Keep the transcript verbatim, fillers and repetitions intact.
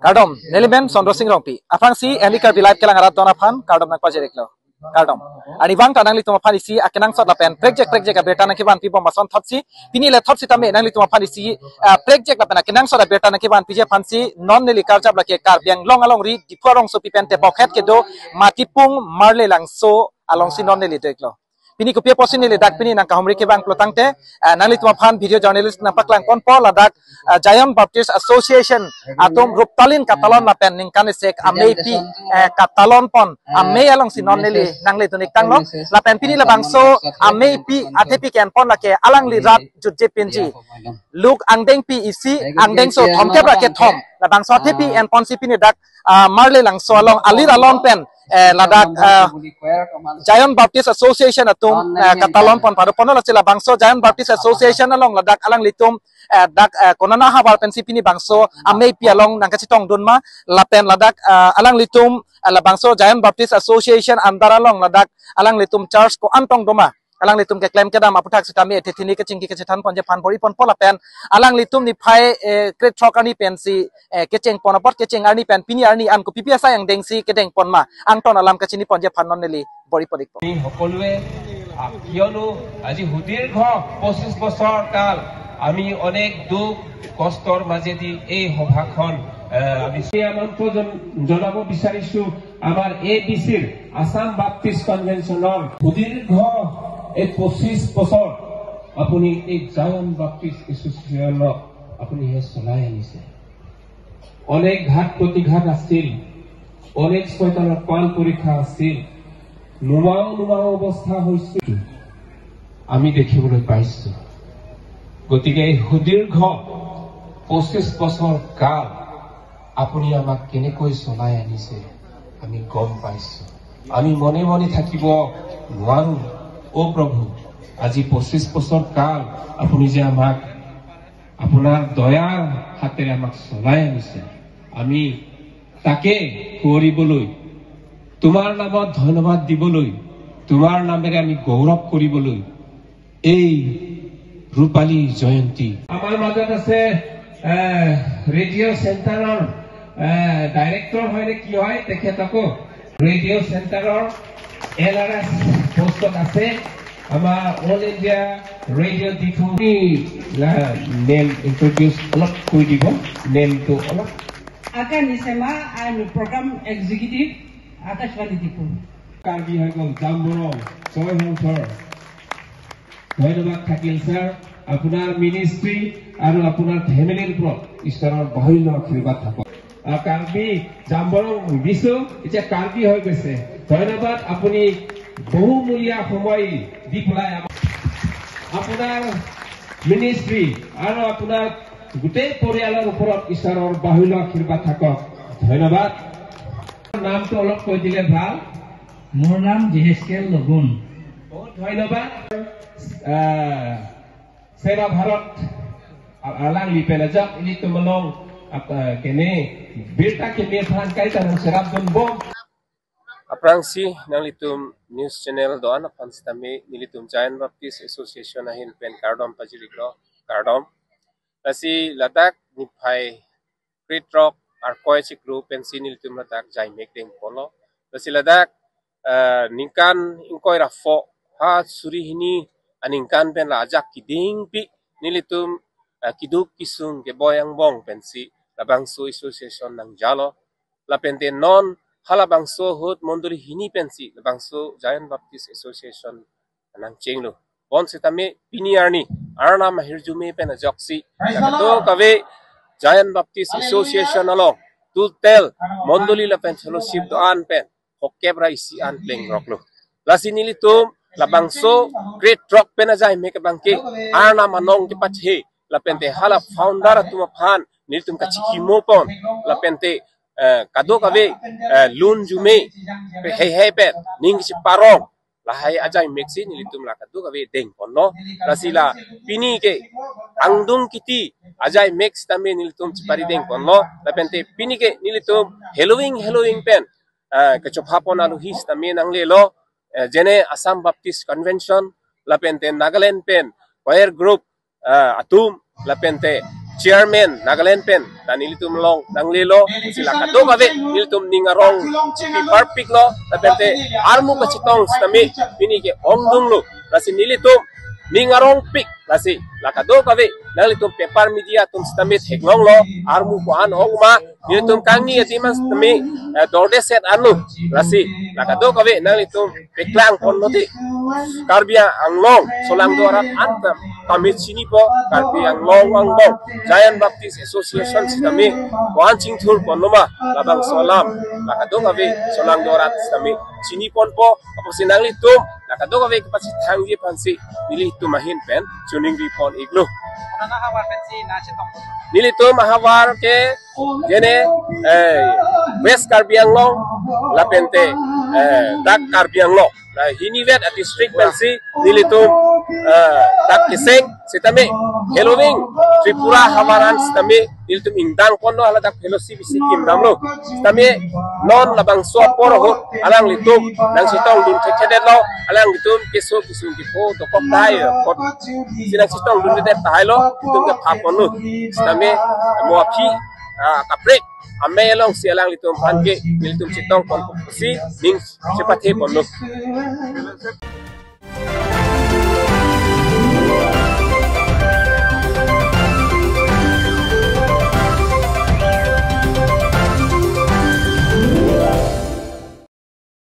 Kardom, neli men Sondro Sing Rongpi. Aphrangsi N D Karbi Live kelang arat don aphan kardom nangpajir-iklo. Kardom. Arnivang ta nanglitum aphan isi akenangsot lapen prekjak prekjak abirta nangkevanpi bom asonthotsi. Pini lethot sitame nanglitum aphan isi, ah, prekjak lapen akenangsot abirta nangkevanpiji aphansi non neli karjap lake Karbi Anglong alongri Diphu arongsopi pen tebokhet kedo Matipung Marle Langso alongsi non neli do-iklo. Pini kopi apotsi neli dak pini nangkahumri kevang pulotangte, ah, nanglitum aphan video journalist nangpaklangponpo ladak, ah, Zion Baptist Association atum ruptalin katalon lapen ningkan isi ameipi, eh, katalonpon amei alongsi non neli nangledun-ik tanglo. Lapen pini labangso ameipi athepi ke-enpon lake alangli rat jutje pinji. Luke angdengpi isi, angdengso thomkep ra kethom. Labangso athepi enponsi pini dak, ah, Marle Langso along alir alon pen, eh, ladak, ah, Zion Baptist Association atum, eh, katalonpon pado ponlo. Lasi labangso Zion Baptist Association along ladak alanglitum, eh, dak, eh, konana havar pensi pini bangso ameipi along nangkachetongdun ma lapen ladak, eh, alanglitum, eh, labangso Zion Baptist Association under along ladak alanglitum church ko-an tong doma, alanglitum keklem kedam aputhak sitame ethe thini kechingki kachethanponji aphan bor-iponpo lapen alanglitum niphai, eh, krethrok arni pensi, eh, kechengpon apot kecheng arni pen pini arni an kopipi asai angdengsi kedengpon ma, angton alam kachiniponji aphan non neli bor-ipon-ikpo. আমি সকলোৱে, আ, কিয়নো আজি সুদীৰ্ঘ পঁচিশ বছৰ কাল আমি অনেক দুখ কষ্টৰ মাজেদি এই সভাখন, আ, আমি আমন্ত্ৰণ জন-, জনাব বিচাৰিছো আমাৰ এ বি চিৰ আছাম বাপ্তিষ্ট কনভেনশ্যনৰ সুদীৰ্ঘ এই পঁচিশ বছৰ আপুনি এই জায়ন বাপ্তিষ্ট এছ'চিয়েশ্যনক আপুনি সেই চলাই আনিছে। অনেক ঘাত প্ৰতিঘাত আছিল, অনেক চৈতানৰ পাল পৰীক্ষা আছিল, নোমাও নোমাও অৱস্থা হৈছিল, আমি দেখিবলৈ পাইছো। গতিকে এই সুদীৰ্ঘ পঁচিশ বছৰ কাল আপুনি আমাক কেনেকৈ চলাই আনিছে আমি গম পাইছো। আমি মনে মনে থাকিব নোৱাৰো। অ' প্ৰভু, আজি পঁচিশ বছৰ কাল আপুনি যে আমাক আপোনাৰ দয়াৰ হাতেৰে আমাক চলাই আনিছে, আমি তাকে সুঁৱৰিবলৈ, তোমাৰ নামত ধন্যবাদ দিবলৈ, তোমাৰ নামেৰে আমি গৌৰৱ কৰিবলৈ এই ৰূপালী জয়ন্তী। আমাৰ মাজত আছে, এ, ৰেডিঅ' চেণ্টাৰৰ, এ, ডাইৰেক্টৰ হয় নে কি হয়, তেখেতকো ৰেডিঅ' চেণ্টাৰৰ এল আৰ এছ পোষ্টত আছে। আমাৰ all India radio' Diphu name introduce অলপ কৰি দিব, নেমটো অলপ। Aka Nisema, I am a program executive, Akashvani Diphu. Karbi হৈ গ'ল জাম্বৰং, জয় হওক ছাৰ। ধন্যবাদ থাকিল ছাৰ, আপোনাৰ মিনিষ্ট্ৰী আৰু আপোনাৰ ফেমিলিৰ ওপৰত ঈশ্বৰৰ বাহুল্য আশীৰ্বাদ থাকক। আহ, কাৰ্বি জাম্বৰং দিছো, এতিয়া কাৰ্বি হৈ গৈছে। ধন্যবাদ, আপুনি বহুমূলীয়া সময় দি পেলাই আমাক, আপোনাৰ মিনিষ্ট্ৰী আৰু আপোনাৰ গোটেই পৰিয়ালৰ ওপৰত ঈশ্বৰৰ বাহুল্য আশীৰ্বাদ থাকক। ধন্যবাদ। নামটো অলপ কৈ দিলে ভাল। মোৰ নাম জেহেচকেল লগুণ। বহুত ধন্যবাদ। আহ, Seva Bharat, a-, alangli pen ajak ilitum along, ap-, ah, kene, birta keme aphan kaita nangcherapdunbom. Aphrangsi nanglitum news channel do-an aphan sitame nelitum Zion Baptist Association ahin pen kardom pajir-iklo, kardom. Lasi ladak niphai krethrok Arkoi chiklo pensi nelitum ladak jaimek dengponlo. Lasi ladak, eh, ningkan ingkoi ra pho, ha suri hini aningkan pen la ajak kedengpi nelitum, eh, keduk kesung keboi angbong pensi labangso association nangjalo. Lapente non halabangso ahut mondoli hini pensi labangso Zion Baptist Association nangchenglo. Bonsitame pini arni Arnam ahirjume pen ajoksi, Praise the Lord. Kadokave Zion Baptist Association along, Tultel, Mondoli lapen Fellowship do-an pen phokep ra isi an plengroklo. Lasi nelitum labangso krethrok pen ajaimek abangke Arnam anong kepathe lapente hala founder atum aphan nelitum kachikimopon lapente, eh, kadokave, eh, lunjume pe heihei pen ning kachiparong lahai ajaimeksi nelitum la kadokave dengponlo. Lasi la pini ke angdung kiti ajaimek sitame nelitum chipari dengponlo. Lapente pini ke nelitum heloving heloving pen, ah, kachopha pon alohi sitame nanglelo, eh, jene Assam Baptist Convention, lapente Nagaland pen choir group, ah, atum, lapente chairman Nagaland pen ta nelitum along nanglelo, si la kadokave nelitum ning arong chipi parpiklo, lapen te armu kachetong sitame pini ke ongdunglo, lasi nelitum ning arongpik, lasi la kadokave nanglitum paper media atum sitame theklonglo, armu ko-an ong ma, nelitum kangni adim an sitame, eh, dordeset anlo, lasi la kadokave nanglitum paklang ponlo dei. Karbi Anglong solangdo arat an ta pame chinipo, Karbi Anglong angbong Zion Baptist Association sitame ko-an chingthur ponlo ma, labangso alam la kadokave solangdo arat sitame chini ponpo, apotsi nanglitum la kadokave kepachethangji aphansi nelitum ahin pen choningri pon iklo. Konat ahavar pensi nangchetong? Nelitum ahavar ke jene, eh, West Karbi Anglong, lapen te, eh, dak Karbi Anglong. La hini vet a district pensi nelitum, eh, dak keseng sitame heloving Tripura ahavar an sitame nelitum ingdang ponlo, hala dak fellowship isi kimdamlo. Sitame non labangso apor ahut alanglitum nangchetongdun thekthedetlo, alanglitum keso kesung kepho dokok tahai, apotsi nangchetongdundedet tahailo, nelitum kepha ponlo. Sitame mo aphi, ah, kaprek amei alongsi alanglitum aphan ke nelitum chetong ponpo pusi ning chepathe ponlo.